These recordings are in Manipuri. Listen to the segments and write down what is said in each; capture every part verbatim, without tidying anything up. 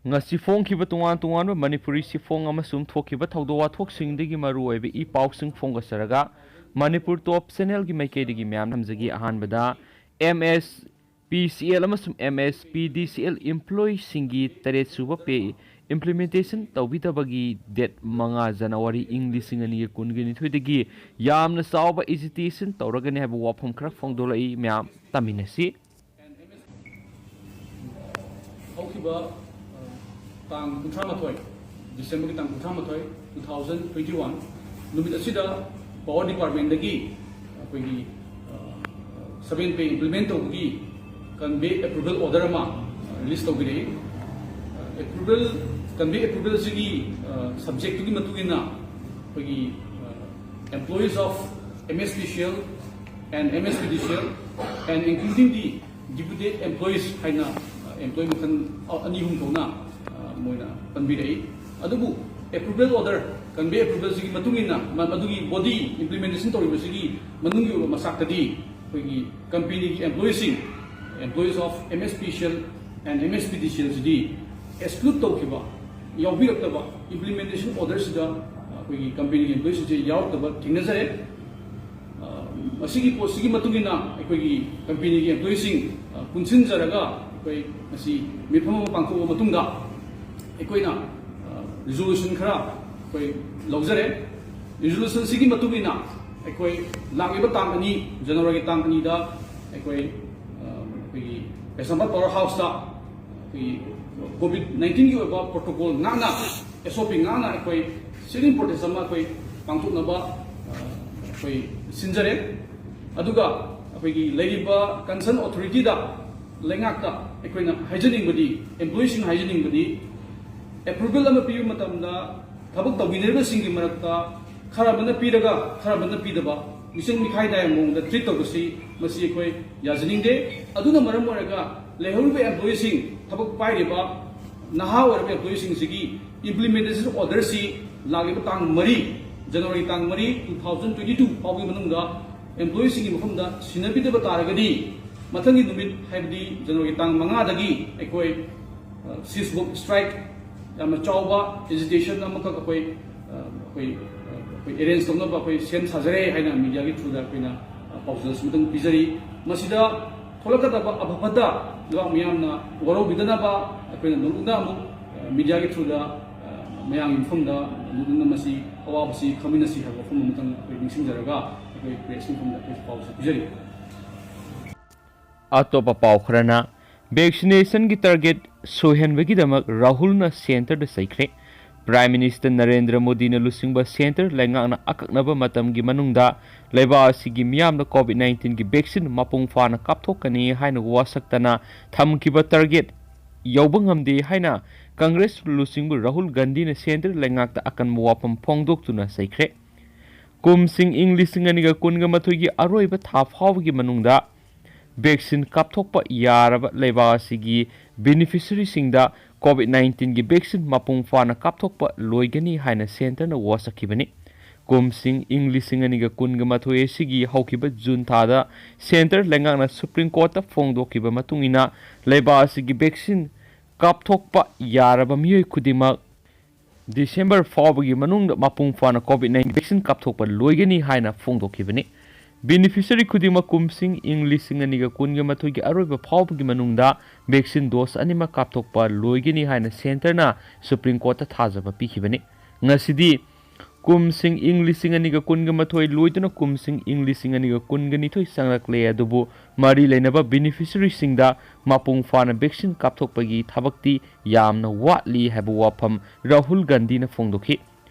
ꯉꯁꯤ ꯐꯣꯡꯈꯤꯕ ꯇꯣꯉꯥꯟ ꯇꯣꯉꯥꯟꯕ ꯃꯅꯤꯄꯨꯔꯤ ꯆꯦꯐꯣꯡ ꯑꯃꯁꯨꯡ ꯊꯣꯛꯈꯤꯕ ꯊꯧꯗꯣꯛ ꯋꯥꯊꯣꯛꯁꯤꯡꯗꯒꯤ ꯃꯔꯨꯑꯣꯏꯕ ꯏ ꯄꯥꯎꯁꯤꯡ ꯐꯣꯡꯒꯠꯆꯔꯒ, ꯃꯅꯤꯄꯨꯔ ꯇꯣꯞ ꯆꯦꯅꯦꯜꯒꯤ ꯃꯥꯏꯀꯩꯗꯒꯤ ꯃꯌꯥꯝ ꯊꯝꯖꯒꯦ꯫ ꯑꯍꯥꯟꯕꯗ, M S P C L ꯑꯃꯁꯨꯡ ꯑꯦꯝ ꯑꯦꯁ ꯄꯤ ꯗꯤ ꯁꯤ ꯑꯦꯜ ꯏꯝꯄ꯭ꯂꯣꯌꯤꯁꯤꯡꯒꯤ ꯇꯔꯦꯠ ꯁꯨꯕ ꯄꯦ ꯏꯝꯄ꯭ꯂꯤꯃꯦꯟꯇꯦꯁꯟ ꯇꯧꯕꯤꯗꯕꯒꯤ ꯗꯦꯠ ꯃꯉꯥ ꯖꯅꯋꯥꯔꯤ ꯏꯪ ꯂꯤꯁꯤꯡ ꯑꯅꯤꯒ ꯀꯨꯟꯒ ꯅꯤꯊꯣꯏꯗꯒꯤ ꯌꯥꯝꯅ ꯆꯥꯎꯕ ꯑꯦꯖꯤꯇꯦꯁꯟ ꯇꯧꯔꯒꯅꯤ ꯍꯥꯏꯕ ꯋꯥꯐꯝ ꯈꯔ ꯐꯣꯡꯗꯣꯛꯂꯛꯏ꯫ ꯃꯌꯥꯝ ꯇꯥꯃꯤꯟꯅꯁꯤ꯫ ꯍꯧꯈꯤꯕ, ꯑ, ꯇꯥꯡ ꯀꯨꯟꯊ꯭ꯔꯥ ꯃꯥꯊꯣꯏ, ꯗꯤꯁꯦꯝꯕꯔꯒꯤ ꯇꯥꯡ ꯀꯨꯟꯊ꯭ꯔꯥ ꯃꯥꯊꯣꯏ, two thousand twenty one, ꯅꯨꯃꯤꯠ ꯑꯁꯤꯗ ꯄꯥꯋꯔ ꯗꯤꯄꯥꯔꯠꯃꯦꯟꯗꯒꯤ ꯑꯩꯈꯣꯏꯒꯤ, ꯑ, seven pay implement ꯇꯧꯕꯒꯤ convey approval order ꯑꯃ, ꯑ, release ꯇꯧꯕꯤꯔꯛꯏ꯫ ꯑ, approval, convey approval ꯑꯁꯤꯒꯤ, ꯑ, subject ꯇꯨꯒꯤ ꯃꯇꯨꯡ ꯏꯟꯅ ꯑꯩꯈꯣꯏꯒꯤ, ꯑ, employees of M S P C L and M S P D C L and including the deputy employees ꯍꯥꯏꯅ, ꯑ, employee ꯃꯈꯜ, ꯑ, ꯑꯅꯤ ꯑꯍꯨꯝ ꯊꯣꯛꯅ, ꯑ, ꯃꯣꯏꯅ ꯄꯟꯕꯤꯔꯛꯏ꯫ ꯑꯗꯨꯕꯨ approval order, convey approval ꯁꯤꯒꯤ ꯃꯇꯨꯡ ꯏꯟꯅ ꯃ-, ꯃꯗꯨꯒꯤ body implementation ꯇꯧꯔꯤꯕꯁꯤꯒꯤ ꯃꯅꯨꯡꯒꯤ ꯑꯣꯏꯕ ꯃꯆꯥꯛꯇꯗꯤ ꯑꯩꯈꯣꯏꯒꯤ company ꯒꯤ employee ꯁꯤꯡ, employees of M S P C L and M S P D C L CD exclude ꯇꯧꯈꯤꯕ, ꯌꯥꯎꯕꯤꯔꯛꯇꯕ, implementation order ꯁꯤꯗ ꯑꯩꯈꯣꯏꯒꯤ company ꯒꯤ employee ꯁꯤꯡꯁꯦ ꯌꯥꯎꯔꯛꯇꯕ ꯊꯦꯡꯅꯖꯔꯦ꯫ ꯑ, ꯃꯁꯤꯒꯤ ꯄꯣꯠꯁꯤꯒꯤ ꯃꯇꯨꯡ ꯏꯟꯅ ꯑꯩꯈꯣꯏꯒꯤ company ꯒꯤ employee ꯁꯤꯡ, ꯑ, ꯄꯨꯟꯁꯤꯟꯖꯔꯒ ꯑꯩꯈꯣꯏ ꯉꯁꯤ ꯃꯤꯐꯝ ꯑꯃ ꯄꯥꯡꯊꯣꯛꯑꯕ ꯃꯇꯨꯡꯗ ꯑꯩꯈꯣꯏꯅ, ꯑ, resolution ꯈꯔ ꯑꯩꯈꯣꯏ ꯂꯧꯖꯔꯦ꯫ Resolution ꯁꯤꯒꯤ ꯃꯇꯨꯡ ꯏꯟꯅ ꯑꯩꯈꯣꯏ ꯂꯥꯛꯂꯤꯕ ꯇꯥꯡ ꯑꯅꯤ, ꯖꯅꯋꯥꯔꯤꯒꯤ ꯇꯥꯡ ꯑꯅꯤꯗ ꯑꯩꯈꯣꯏ, ꯑ, ꯑꯩꯈꯣꯏꯒꯤ ꯀꯩꯁꯥꯝꯄꯥꯠ ꯄꯥꯋꯔ ꯍꯥꯎꯁꯇ ꯑꯩꯈꯣꯏꯒꯤ COVID nineteen ꯒꯤ ꯑꯣꯏꯕ protocol ꯉꯥꯛꯅ, S O P ꯉꯥꯛꯅ ꯑꯩꯈꯣꯏ sit-in protest ꯑꯃ ꯑꯩꯈꯣꯏ ꯄꯥꯡꯊꯣꯛꯅꯕ, ꯑ, ꯑꯩꯈꯣꯏ ꯁꯤꯟꯖꯔꯦ꯫ ꯑꯗꯨꯒ ꯑꯩꯈꯣꯏꯒꯤ ꯂꯩꯔꯤꯕ concern authority ꯗ, ꯂꯩꯉꯥꯛꯇ ꯑꯩꯈꯣꯏꯅ ꯍꯥꯏꯖꯅꯤꯡꯕꯗꯤ, employee ꯁꯤꯡ ꯍꯥꯏꯖꯅꯤꯡꯕꯗꯤ, approval ꯑꯃ ꯄꯤꯕ ꯃꯇꯝꯗ ꯊꯕꯛ ꯇꯧꯃꯤꯟꯅꯔꯤꯕꯁꯤꯡꯒꯤ ꯃꯔꯛꯇ ꯈꯔ ꯑꯃꯅ ꯄꯤꯔꯒ ꯈꯔ ꯑꯃꯅ ꯄꯤꯗꯕ, ꯃꯤꯆꯪ ꯃꯤꯈꯥꯏ ꯅꯥꯏꯕ ꯃꯑꯣꯡꯗ treat ꯇꯧꯕꯁꯤ, ꯃꯁꯤ ꯑꯩꯈꯣꯏ ꯌꯥꯖꯅꯤꯡꯗꯦ꯫ ꯑꯗꯨꯅ ꯃꯔꯝ ꯑꯣꯏꯔꯒ ꯂꯩꯍꯧꯔꯤꯕ employee ꯁꯤꯡ, ꯊꯕꯛ ꯄꯥꯏꯔꯤꯕ ꯅꯍꯥ ꯑꯣꯏꯔꯕ employee ꯁꯤꯡꯁꯤꯒꯤ implementation order ꯁꯤ ꯂꯥꯛꯂꯤꯕ ꯇꯥꯡ ꯃꯔꯤ, ꯖꯅꯋꯥꯔꯤ ꯇꯥꯡ ꯃꯔꯤ, two thousand twenty two ꯐꯥꯎꯕꯒꯤ ꯃꯅꯨꯡꯗ employee ꯁꯤꯡꯒꯤ ꯃꯐꯝꯗ ꯁꯤꯟꯅꯕꯤꯗꯕ ꯇꯥꯔꯒꯗꯤ, ꯃꯊꯪꯒꯤ ꯅꯨꯃꯤꯠ, ꯍꯥꯏꯕꯗꯤ ꯖꯅꯋꯥꯔꯤ ꯇꯥꯡ ꯃꯉꯥꯗꯒꯤ ꯑꯩꯈꯣꯏ ꯁꯤꯁ ꯋꯥꯛ ꯁ꯭ꯇ꯭ꯔꯥꯏꯛ ꯌꯥꯝꯅ ꯆꯥꯎꯕ ꯑꯦꯖꯤꯇꯦꯁꯟ ꯑꯃꯈꯛ ꯑꯩꯈꯣꯏ ꯑꯩꯈꯣꯏ ꯑꯩꯈꯣꯏ ꯑꯦꯔꯦꯟꯖ ꯇꯧꯅꯕ ꯑꯩꯈꯣꯏ ꯁꯦꯝ ꯁꯥꯖꯔꯦ ꯍꯥꯏꯅ ꯃꯤꯗꯤꯌꯥꯒꯤ ꯊ꯭ꯔꯨꯗ ꯑꯩꯈꯣꯏꯅ ꯄꯥꯎꯖꯦꯜ ꯑꯃꯇꯪ ꯄꯤꯖꯔꯤ꯫ ꯃꯁꯤꯗ ꯊꯣꯛꯂꯛꯀꯗꯕ ꯑꯐ ꯐꯠꯇ ꯂꯩꯕꯥꯛ ꯃꯤꯌꯥꯝꯅ ꯋꯥꯔꯧꯕꯤꯗꯅꯕ ꯑꯩꯈꯣꯏꯅ ꯅꯣꯡꯂꯨꯛꯅ ꯑꯃꯨꯛ ꯃꯤꯗꯤꯌꯥꯒꯤ ꯊ꯭ꯔꯨꯗ ꯃꯌꯥꯝꯒꯤ ꯃꯐꯝꯗ ꯅꯣꯡꯂꯨꯛꯅ ꯃꯁꯤ ꯑꯋꯥꯕꯁꯤ ꯈꯪꯃꯤꯟꯅꯁꯤ ꯍꯥꯏꯕ ꯋꯥꯐꯝ ꯑꯃꯇꯪ ꯑꯩꯈꯣꯏ ꯅꯤꯡꯁꯤꯡꯖꯔꯒ ꯑꯩꯈꯣꯏ ꯄ꯭ꯔꯦꯁꯀꯤ ꯃꯐꯝꯗ ꯑꯩꯈꯣꯏ ꯄꯥꯎꯁꯤ ꯄꯤꯖꯔꯤ꯫ ꯑꯇꯣꯞꯄ ꯄꯥꯎ ꯈꯔꯅ, ꯚꯦꯛꯁꯤꯅꯦꯁꯟꯒꯤ ꯇꯥꯔꯒꯦꯠ ꯁꯣꯏꯍꯟꯕꯒꯤꯗꯃꯛ ꯔꯥꯍꯨꯜꯅ ꯁꯦꯟꯇꯔꯗ ꯆꯩꯈ꯭ꯔꯦ꯫ ꯄ꯭ꯔꯥꯏꯝ ꯃꯤꯅꯤꯁꯇꯔ ꯅꯔꯦꯟꯗ꯭ꯔ ꯃꯣꯗꯤꯅ ꯂꯨꯆꯤꯡꯕ ꯁꯦꯟꯇꯔ ꯂꯩꯉꯥꯛꯅ ꯑꯀꯛꯅꯕ ꯃꯇꯝꯒꯤ ꯃꯅꯨꯡꯗ ꯂꯩꯕꯥꯛ ꯑꯁꯤꯒꯤ ꯃꯤꯌꯥꯝꯗ ꯀꯣꯚꯤꯗ ꯅꯥꯏꯟꯇꯤꯟꯒꯤ ꯚꯦꯛꯁꯤꯟ ꯃꯄꯨꯡ ꯐꯥꯅ ꯀꯥꯞꯊꯣꯛꯀꯅꯤ ꯍꯥꯏꯅ ꯋꯥꯁꯛꯇꯅ ꯊꯝꯈꯤꯕ ꯇꯥꯔꯒꯦꯠ ꯌꯧꯕ ꯉꯝꯗꯦ ꯍꯥꯏꯅ ꯀꯪꯒ꯭ꯔꯦꯁ ꯂꯨꯆꯤꯡꯕ ꯔꯥꯍꯨꯜ ꯒꯥꯟꯙꯤꯅ ꯁꯦꯟꯇꯔ ꯂꯩꯉꯥꯛꯇ ꯑꯀꯟꯕ ꯋꯥꯐꯝ ꯐꯣꯡꯗꯣꯛꯇꯨꯅ ꯆꯩꯈ꯭ꯔꯦ꯫ ꯀꯨꯝꯁꯤꯡ ꯏꯪ ꯂꯤꯁꯤꯡ ꯑꯅꯤꯒ ꯀꯨꯟꯒ ꯃꯥꯊꯣꯏꯒꯤ ꯑꯔꯣꯏꯕ ꯊꯥ ꯐꯥꯎꯕꯒꯤ ꯃꯅꯨꯡꯗ ꯚꯦꯛꯁꯤꯟ ꯀꯥꯞꯊꯣꯛꯄ ꯌꯥꯔꯕ ꯂꯩꯕꯥꯛ ꯑꯁꯤꯒꯤ ꯕꯦꯅꯤꯐꯤꯁꯔꯤꯁꯤꯡꯗ ꯀꯣꯚꯤꯗ ꯅꯥꯏꯟꯇꯤꯟꯒꯤ ꯚꯦꯛꯁꯤꯟ ꯃꯄꯨꯡ ꯐꯥꯅ ꯀꯥꯞꯊꯣꯛꯄ ꯂꯣꯏꯒꯅꯤ ꯍꯥꯏꯅ ꯁꯦꯟꯇꯔꯅ ꯋꯥꯁꯛꯈꯤꯕꯅꯤ꯫ ꯀꯨꯝꯁꯤꯡ ꯏꯪ ꯂꯤꯁꯤꯡ ꯑꯅꯤꯒ ꯀꯨꯟꯒ ꯃꯥꯊꯣꯏ ꯑꯁꯤꯒꯤ ꯍꯧꯈꯤꯕ ꯖꯨꯟ ꯊꯥꯗ ꯁꯦꯟꯇꯔ ꯂꯩꯉꯥꯛꯅ ꯁꯨꯄ꯭ꯔꯤꯝ ꯀꯣꯔꯠꯇ ꯐꯣꯡꯗꯣꯛꯈꯤꯕ ꯃꯇꯨꯡ ꯏꯟꯅ ꯂꯩꯕꯥꯛ ꯑꯁꯤꯒꯤ ꯚꯦꯛꯁꯤꯟ ꯀꯥꯞꯊꯣꯛꯄ ꯌꯥꯔꯕ ꯃꯤꯑꯣꯏ ꯈꯨꯗꯤꯡꯃꯛ ꯗꯤꯁꯦꯝꯕꯔ ꯐꯥꯎꯕꯒꯤ ꯃꯅꯨꯡꯗ ꯃꯄꯨꯡ ꯐꯥꯅ ꯀꯣꯚꯤꯗ ꯅꯥꯏꯟꯇꯤꯟ ꯚꯦꯛꯁꯤꯟ ꯀꯥꯞꯊꯣꯛꯄ ꯂꯣꯏꯒꯅꯤ ꯍꯥꯏꯅ ꯐꯣꯡꯗꯣꯛꯈꯤꯕꯅꯤ꯫ ꯕꯦꯅꯤꯐꯤꯁꯔꯤ ꯈꯨꯗꯤꯡꯃꯛ ꯀꯨꯝꯁꯤꯡ ꯏꯪ ꯂꯤꯁꯤꯡ ꯑꯅꯤꯒ ꯀꯨꯟꯒ ꯃꯥꯊꯣꯏꯒꯤ ꯑꯔꯣꯏꯕ ꯐꯥꯎꯕꯒꯤ ꯃꯅꯨꯡꯗ ꯚꯦꯛꯁꯤꯟ ꯗꯣꯁ ꯑꯅꯤꯃꯛ ꯀꯥꯞꯊꯣꯛꯄ ꯂꯣꯏꯒꯅꯤ ꯍꯥꯏꯅ ꯁꯦꯟꯇꯔꯅ ꯁꯨꯄ꯭ꯔꯤꯝ ꯀꯣꯔꯠꯇ ꯊꯥꯖꯕ ꯄꯤꯈꯤꯕꯅꯤ꯫ ꯉꯁꯤꯗꯤ ꯀꯨꯝꯁꯤꯡ ꯏꯪ ꯂꯤꯁꯤꯡ ꯑꯅꯤꯒ ꯀꯨꯟꯒ ꯃꯥꯊꯣꯏ ꯂꯣꯏꯗꯨꯅ ꯀꯨꯝꯁꯤꯡ ꯏꯪ ꯂꯤꯁꯤꯡ ꯑꯅꯤꯒ ꯀꯨꯟꯒ ꯅꯤꯊꯣꯏ ꯆꯪꯂꯛꯂꯦ, ꯑꯗꯨꯕꯨ ꯃꯔꯤ ꯂꯩꯅꯕ ꯕꯦꯅꯤꯐꯤꯁꯔꯤꯁꯤꯡꯗ ꯃꯄꯨꯡ ꯐꯥꯅ ꯚꯦꯛꯁꯤꯟ ꯀꯥꯞꯊꯣꯛꯄꯒꯤ ꯊꯕꯛꯇꯤ ꯌꯥꯝꯅ ꯋꯥꯠꯂꯤ ꯍꯥꯏꯕ ꯋꯥꯐꯝ ꯔꯥꯍꯨꯜ ꯒꯥꯟꯙꯤꯅ ꯐꯣꯡꯗꯣꯛꯈꯤ꯫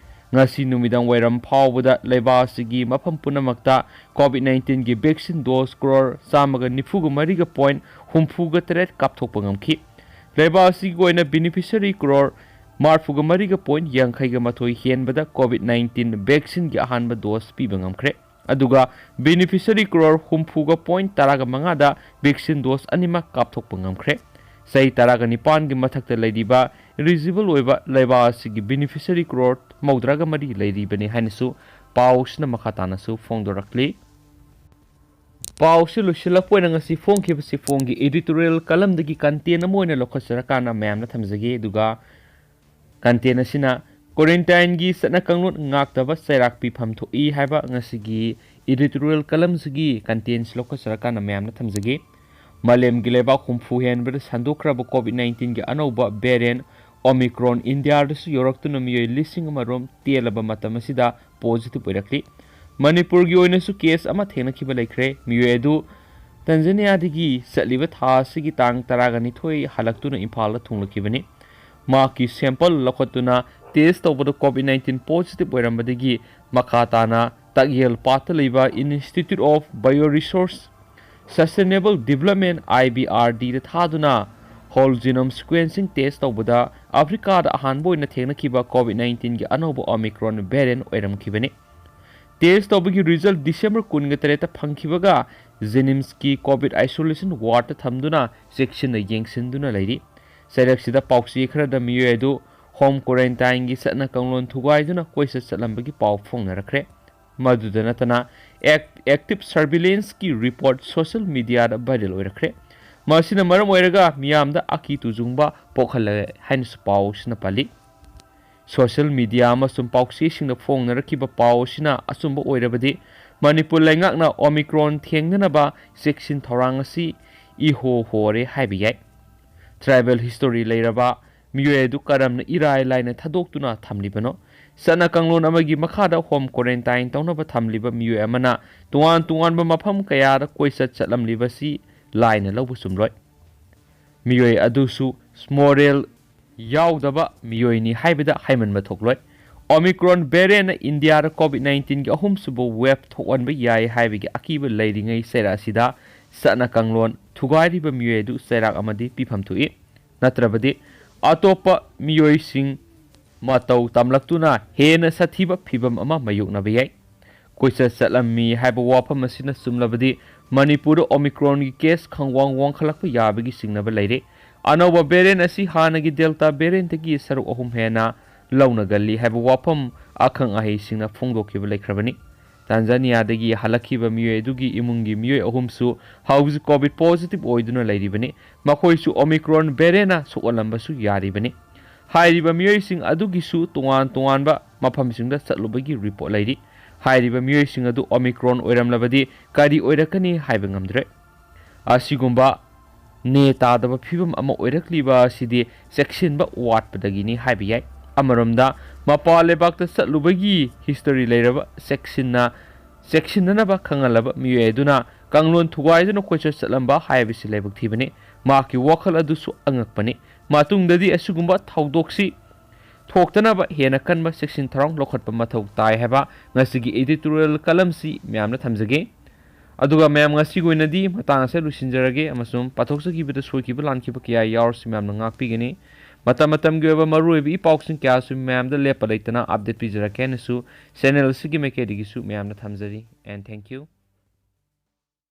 ꯉꯁꯤ ꯅꯨꯃꯤꯗꯥꯡ ꯋꯥꯏꯔꯝ ꯐꯥꯎꯕꯗ ꯂꯩꯕꯥꯛ ꯑꯁꯤꯒꯤ ꯃꯐꯝ ꯄꯨꯝꯅꯃꯛꯇ ꯀꯣꯚꯤꯗ ꯅꯥꯏꯟꯇꯤꯟꯒꯤ ꯚꯦꯛꯁꯤꯟ ꯗꯣꯁ ꯀ꯭ꯔꯣꯔ ꯆꯥꯝꯃꯒ ꯅꯤꯐꯨꯒ ꯃꯔꯤꯒ ꯄꯣꯏꯟ ꯍꯨꯝꯐꯨꯒ ꯇꯔꯦꯠ ꯀꯥꯞꯊꯣꯛꯄ ꯉꯝꯈꯤ꯫ ꯂꯩꯕꯥꯛ ꯑꯁꯤꯒꯤ ꯑꯣꯏꯅ ꯕꯦꯅꯤꯐꯤꯁꯔꯤ ꯀ꯭ꯔꯣꯔ ꯃꯔꯤꯐꯨꯒ ꯃꯔꯤꯒ ꯄꯣꯏꯟ ꯌꯥꯡꯈꯩꯒ ꯃꯥꯊꯣꯏ ꯍꯦꯟꯕꯗ ꯀꯣꯚꯤꯗ ꯅꯥꯏꯟꯇꯤꯟ ꯚꯦꯛꯁꯤꯟꯒꯤ ꯑꯍꯥꯟꯕ ꯗꯣꯁ ꯄꯤꯕ ꯉꯝꯈ꯭ꯔꯦ꯫ ꯑꯗꯨꯒ ꯕꯦꯅꯤꯐꯤꯁꯔꯤ ꯀ꯭ꯔꯣꯔ ꯍꯨꯝꯐꯨꯒ ꯄꯣꯏꯟ ꯇꯔꯥꯒ ꯃꯉꯥꯗ ꯚꯦꯛꯁꯤꯟ ꯗꯣꯁ ꯑꯅꯤꯃꯛ ꯀꯥꯞꯊꯣꯛꯄ ꯉꯝꯈ꯭ꯔꯦ꯫ ꯆꯍꯤ ꯇꯔꯥꯒ ꯅꯤꯄꯥꯟꯒꯤ ꯃꯊꯛꯇ ꯂꯩꯔꯤꯕ ꯏꯂꯤꯖꯤꯕꯜ ꯑꯣꯏꯕ ꯂꯩꯕꯥꯛ ꯑꯁꯤꯒꯤ ꯕꯦꯅꯤꯐꯤꯁꯔꯤ ꯀ꯭ꯔꯣꯔ ꯃꯧꯗ꯭ꯔꯥꯒ ꯃꯔꯤ ꯂꯩꯔꯤꯕꯅꯤ ꯍꯥꯏꯅꯁꯨ ꯄꯥꯎꯁꯤꯅ ꯃꯈꯥ ꯇꯥꯅꯁꯨ ꯐꯣꯡꯗꯣꯔꯛꯂꯤ꯫ ꯄꯥꯎꯁꯤ ꯂꯣꯏꯁꯤꯜꯂꯛꯄ ꯑꯣꯏꯅ ꯉꯁꯤ ꯐꯣꯡꯈꯤꯕ ꯁꯤꯐꯣꯡꯒꯤ editorial columnꯗꯒꯤ content ꯑꯃ ꯑꯣꯏꯅ ꯂꯧꯈꯠꯆꯔꯀꯥꯟꯗ ꯃꯌꯥꯝꯅ ꯊꯝꯖꯒꯦ꯫ ꯑꯗꯨꯒ content ꯑꯁꯤꯅ quarantineꯒꯤ ꯆꯠꯅ ꯀꯥꯡꯂꯣꯟ ꯉꯥꯛꯇꯕ ꯆꯩꯔꯥꯛ ꯄꯤꯐꯝ ꯊꯣꯛꯏ ꯍꯥꯏꯕ ꯉꯁꯤꯒꯤ editorial columnꯁꯤꯒꯤ contentꯁꯤ ꯂꯧꯈꯠꯆꯔꯀꯥꯟꯗ ꯃꯌꯥꯝꯅ ꯊꯝꯖꯒꯦ꯫ ꯃꯥꯂꯦꯝꯒꯤ ꯂꯩꯕꯥꯛ ꯍꯨꯝꯐꯨ ꯍꯦꯟꯕꯗ ꯁꯟꯗꯣꯛꯈ꯭ꯔꯕ COVID nineteenꯒꯤ ꯑꯅꯧꯕ variant Omicron ꯏꯟꯗꯤꯌꯥꯗꯁꯨ ꯌꯧꯔꯛꯇꯨꯅ ꯃꯤꯑꯣꯏ ꯂꯤꯁꯤꯡ ꯑꯃ ꯔꯣꯝ ꯇꯦꯜꯂꯕ ꯃꯇꯝ ꯑꯁꯤꯗ positive ꯑꯣꯏꯔꯛꯂꯤ꯫ ꯃꯅꯤꯄꯨꯔꯒꯤ ꯑꯣꯏꯅꯁꯨ case ꯑꯃ ꯊꯦꯡꯅꯈꯤꯕ ꯂꯩꯈ꯭ꯔꯦ꯫ ꯃꯤꯑꯣꯏ ꯑꯗꯨ ꯇꯟꯖꯥꯅꯤꯌꯥꯗꯒꯤ ꯆꯠꯂꯤꯕ ꯊꯥ ꯑꯁꯤꯒꯤ ꯇꯥꯡ ꯇꯔꯥꯒ ꯅꯤꯊꯣꯏ ꯍꯜꯂꯛꯇꯨꯅ ꯏꯝꯐꯥꯜꯗ ꯊꯨꯡꯂꯛꯈꯤꯕꯅꯤ꯫ ꯃꯍꯥꯛꯀꯤ sample ꯂꯧꯈꯠꯇꯨꯅ test ꯇꯧꯕꯗ COVID nineteen positive ꯑꯣꯏꯔꯝꯕꯗꯒꯤ ꯃꯈꯥ ꯇꯥꯅ ꯇꯥꯛꯌꯦꯜ ꯄꯥꯠꯇ ꯂꯩꯕ Institute of Bioresource Sustainable Development, IBRDꯗ ꯊꯥꯗꯨꯅ whole genome sequencing test ꯇꯧꯕꯗ ꯑꯐ꯭ꯔꯤꯀꯥꯗ ꯑꯍꯥꯟꯕ ꯑꯣꯏꯅ ꯊꯦꯡꯅꯈꯤꯕ COVID nineteenꯒꯤ ꯑꯅꯧꯕ Omicron variant ꯑꯣꯏꯔꯝꯈꯤꯕꯅꯤ꯫ Test ꯇꯧꯕꯒꯤ result December ꯀꯨꯟꯒ ꯇꯔꯦꯠꯇ ꯐꯪꯈꯤꯕꯒ JNIMSꯀꯤ COVID isolation wardꯇ ꯊꯝꯗꯨꯅ ꯆꯦꯛꯁꯤꯟꯅ ꯌꯦꯡꯁꯤꯟꯗꯨꯅ ꯂꯩꯔꯤ꯫ ꯆꯩꯔꯛꯁꯤꯗ ꯄꯥꯎꯆꯦ ꯈꯔꯗ ꯃꯤꯑꯣꯏ ꯑꯗꯨ home quarantineꯒꯤ ꯆꯠꯅ ꯀꯥꯡꯂꯣꯟ ꯊꯨꯒꯥꯏꯗꯨꯅ ꯀꯣꯏꯆꯠ ꯆꯠꯂꯝꯕꯒꯤ ꯄꯥꯎ ꯐꯣꯡꯅꯔꯛꯈ꯭ꯔꯦ꯫ ꯃꯗꯨꯗ ꯅꯠꯇꯅ act-, active surveillanceꯀꯤ report social mediaꯗ viral ꯑꯣꯏꯔꯛꯈ꯭ꯔꯦ꯫ ꯃꯁꯤꯅ ꯃꯔꯝ ꯑꯣꯏꯔꯒ ꯃꯤꯌꯥꯝꯗ ꯑꯀꯤ ꯇꯨꯖꯨꯡꯕ ꯄꯣꯛꯍꯜꯂꯦ ꯍꯥꯏꯅꯁꯨ ꯄꯥꯎꯁꯤꯅ ꯄꯜꯂꯤ꯫ Social media ꯑꯃꯁꯨꯡ ꯄꯥꯎꯆꯦꯁꯤꯡꯗ ꯐꯣꯡꯅꯔꯛꯈꯤꯕ ꯄꯥꯎ ꯑꯁꯤꯅ ꯑꯆꯨꯝꯕ ꯑꯣꯏꯔꯕꯗꯤ ꯃꯅꯤꯄꯨꯔ ꯂꯩꯉꯥꯛꯅ Omicron ꯊꯦꯡꯅꯅꯕ ꯆꯦꯛꯁꯤꯟ ꯊꯧꯔꯥꯡ ꯑꯁꯤ ꯏꯍꯣ ꯍꯣꯔꯦ ꯍꯥꯏꯕ ꯌꯥꯏ꯫ Tribal history ꯂꯩꯔꯕ ꯃꯤꯑꯣꯏ ꯑꯗꯨ ꯀꯔꯝꯅ ꯏꯔꯥꯏ ꯂꯥꯏꯅ ꯊꯥꯗꯣꯛꯇꯨꯅ ꯊꯝꯂꯤꯕꯅꯣ? ꯆꯠꯅ ꯀꯥꯡꯂꯣꯟ ꯑꯃꯒꯤ ꯃꯈꯥꯗ home quarantine ꯇꯧꯅꯕ ꯊꯝꯂꯤꯕ ꯃꯤꯑꯣꯏ ꯑꯃꯅ ꯇꯣꯉꯥꯟ ꯇꯣꯉꯥꯟꯕ ꯃꯐꯝ ꯀꯌꯥꯗ ꯀꯣꯏꯆꯠ ꯆꯠꯂꯝꯂꯤꯕꯁꯤ ꯂꯥꯏꯅ ꯂꯧꯕ ꯆꯨꯝꯂꯣꯏ꯫ ꯃꯤꯑꯣꯏ ꯑꯗꯨꯁꯨ moral ꯌꯥꯎꯗꯕ ꯃꯤꯑꯣꯏꯅꯤ ꯍꯥꯏꯕꯗ ꯍꯥꯏꯃꯟꯕ ꯊꯣꯛꯂꯣꯏ꯫ Omicron variantꯅ ꯏꯟꯗꯤꯌꯥꯗ COVID nineteenꯒꯤ ꯑꯍꯨꯝꯁꯨꯕ wave ꯊꯣꯛꯍꯟꯕ ꯌꯥꯏ ꯍꯥꯏꯕꯒꯤ ꯑꯀꯤꯕ ꯂꯩꯔꯤꯉꯩ ꯆꯩꯔꯥꯛ ꯑꯁꯤꯗ ꯆꯠꯅ ꯀꯥꯡꯂꯣꯟ ꯊꯨꯒꯥꯏꯔꯤꯕ ꯃꯤꯑꯣꯏ ꯑꯗꯨ ꯆꯩꯔꯥꯛ ꯑꯃꯗꯤ ꯄꯤꯐꯝ ꯊꯣꯛꯏ꯫ ꯅꯠꯇ꯭ꯔꯕꯗꯤ ꯑꯇꯣꯞꯄ ꯃꯤꯑꯣꯏꯁꯤꯡ ꯃꯇꯧ ꯇꯝꯂꯛꯇꯨꯅ ꯍꯦꯟꯅ ꯁꯥꯊꯤꯕ ꯐꯤꯚꯝ ꯑꯃ ꯃꯥꯌꯣꯛꯅꯕ ꯌꯥꯏ꯫ ꯀꯣꯏꯆꯠ ꯆꯠꯂꯝꯃꯤ ꯍꯥꯏꯕ ꯋꯥꯐꯝ ꯑꯁꯤꯅ ꯆꯨꯝꯂꯕꯗꯤ ꯃꯅꯤꯄꯨꯔꯗ Omicronꯒꯤ case ꯈꯪꯋꯥꯡ ꯋꯥꯡꯈꯠꯂꯛꯄ ꯌꯥꯕꯒꯤ ꯆꯤꯡꯅꯕ ꯂꯩꯔꯦ꯫ ꯑꯅꯧꯕ variant ꯑꯁꯤ ꯍꯥꯟꯅꯒꯤ Delta variantꯇꯒꯤ ꯁꯔꯨꯛ ꯑꯍꯨꯝ ꯍꯦꯟꯅ ꯂꯧꯅꯒꯜꯂꯤ ꯍꯥꯏꯕ ꯋꯥꯐꯝ ꯑꯈꯪ ꯑꯍꯩꯁꯤꯡꯅ ꯐꯣꯡꯗꯣꯛꯈꯤꯕ ꯂꯩꯈ꯭ꯔꯕꯅꯤ꯫ ꯇꯥꯟꯖꯥꯅꯤꯌꯥꯗꯒꯤ ꯍꯜꯂꯛꯈꯤꯕ ꯃꯤꯑꯣꯏ ꯑꯗꯨꯒꯤ ꯏꯃꯨꯡꯒꯤ ꯃꯤꯑꯣꯏ ꯑꯍꯨꯝꯁꯨ ꯍꯧꯖꯤꯛ COVID positive ꯑꯣꯏꯗꯨꯅ ꯂꯩꯔꯤꯕꯅꯤ꯫ ꯃꯈꯣꯏꯁꯨ Omicron variant ꯁꯣꯛꯍꯜꯂꯝꯕꯁꯨ ꯌꯥꯔꯤꯕꯅꯤ꯫ ꯍꯥꯏꯔꯤꯕ ꯃꯤꯑꯣꯏꯁꯤꯡ ꯑꯗꯨꯒꯤꯁꯨ ꯇꯣꯉꯥꯟ ꯇꯣꯉꯥꯟꯕ ꯃꯐꯝꯁꯤꯡꯗ ꯆꯠꯂꯨꯕꯒꯤ report ꯂꯩꯔꯤ꯫ ꯍꯥꯏꯔꯤꯕ ꯃꯤꯑꯣꯏꯁꯤꯡ ꯑꯗꯨ Omicron ꯑꯣꯏꯔꯝꯂꯕꯗꯤ ꯀꯔꯤ ꯑꯣꯏꯔꯛꯀꯅꯤ ꯍꯥꯏꯕ ꯉꯝꯗ꯭ꯔꯦ꯫ ꯑꯁꯤꯒꯨꯝꯕ ꯅꯦ ꯇꯥꯗꯕ ꯐꯤꯕꯝ ꯑꯃ ꯑꯣꯏꯔꯛꯂꯤꯕ ꯑꯁꯤꯗꯤ ꯆꯦꯛꯁꯤꯟꯕ ꯋꯥꯠꯄꯗꯒꯤꯅꯤ ꯍꯥꯏꯕ ꯌꯥꯏ꯫ ꯑꯃꯔꯣꯝꯗ, ꯃꯄꯥꯟ ꯂꯩꯕꯥꯛꯇ ꯆꯠꯂꯨꯕꯒꯤ history ꯂꯩꯔꯕ, ꯆꯦꯛꯁꯤꯟꯅ, ꯆꯦꯛꯁꯤꯟꯅꯅꯕ ꯈꯪꯍꯜꯂꯕ ꯃꯤꯑꯣꯏ ꯑꯗꯨꯅ ꯀꯥꯡꯂꯣꯟ ꯊꯨꯒꯥꯏꯗꯨꯅ ꯀꯣꯏꯆꯠ ꯆꯠꯂꯝꯕ ꯍꯥꯏꯕꯁꯤ ꯂꯥꯏꯕꯛ ꯊꯤꯕꯅꯤ꯫ ꯃꯍꯥꯛꯀꯤ ꯋꯥꯈꯜ ꯑꯗꯨꯁꯨ ꯑꯉꯛꯄꯅꯤ꯫ ꯃꯇꯨꯡꯗꯗꯤ ꯑꯁꯤꯒꯨꯝꯕ ꯊꯧꯗꯣꯛꯁꯤ ꯊꯣꯛꯇꯅꯕ ꯍꯦꯟꯅ ꯀꯟꯕ ꯆꯦꯛꯁꯤꯟ ꯊꯧꯔꯥꯡ ꯂꯧꯈꯠꯄ ꯃꯊꯧ ꯇꯥꯏ ꯍꯥꯏꯕ ꯉꯁꯤꯒꯤ editorial column ꯁꯤ ꯃꯌꯥꯝꯅ ꯊꯝꯖꯒꯦ꯫ ꯑꯗꯨꯒ ꯃꯌꯥꯝ, ꯉꯁꯤꯒꯤ ꯑꯣꯏꯅꯗꯤ ꯃꯇꯥꯡ ꯑꯁꯤꯗ ꯂꯣꯏꯁꯤꯟꯖꯔꯒꯦ ꯑꯃꯁꯨꯡ ꯄꯥꯊꯣꯛꯆꯈꯤꯕꯗ ꯁꯣꯏꯈꯤꯕ ꯂꯥꯟꯈꯤꯕ ꯀꯌꯥ ꯌꯥꯎꯔꯁꯨ ꯃꯌꯥꯝꯅ ꯉꯥꯛꯄꯤꯒꯅꯤ꯫ ꯃꯇꯝ ꯃꯇꯝꯒꯤ ꯑꯣꯏꯕ ꯃꯔꯨꯑꯣꯏꯕ ꯏ ꯄꯥꯎꯁꯤꯡ ꯀꯌꯥꯁꯨ ꯃꯌꯥꯝꯗ ꯂꯦꯞꯄ ꯂꯩꯇꯅ update ꯄꯤꯖꯔꯛꯀꯦ ꯍꯥꯏꯅꯁꯨ channel ꯑꯁꯤꯒꯤ ꯃꯥꯏꯀꯩꯗꯒꯤꯁꯨ ꯃꯌꯥꯝꯅ ꯊꯝꯖꯔꯤ꯫ And thank you.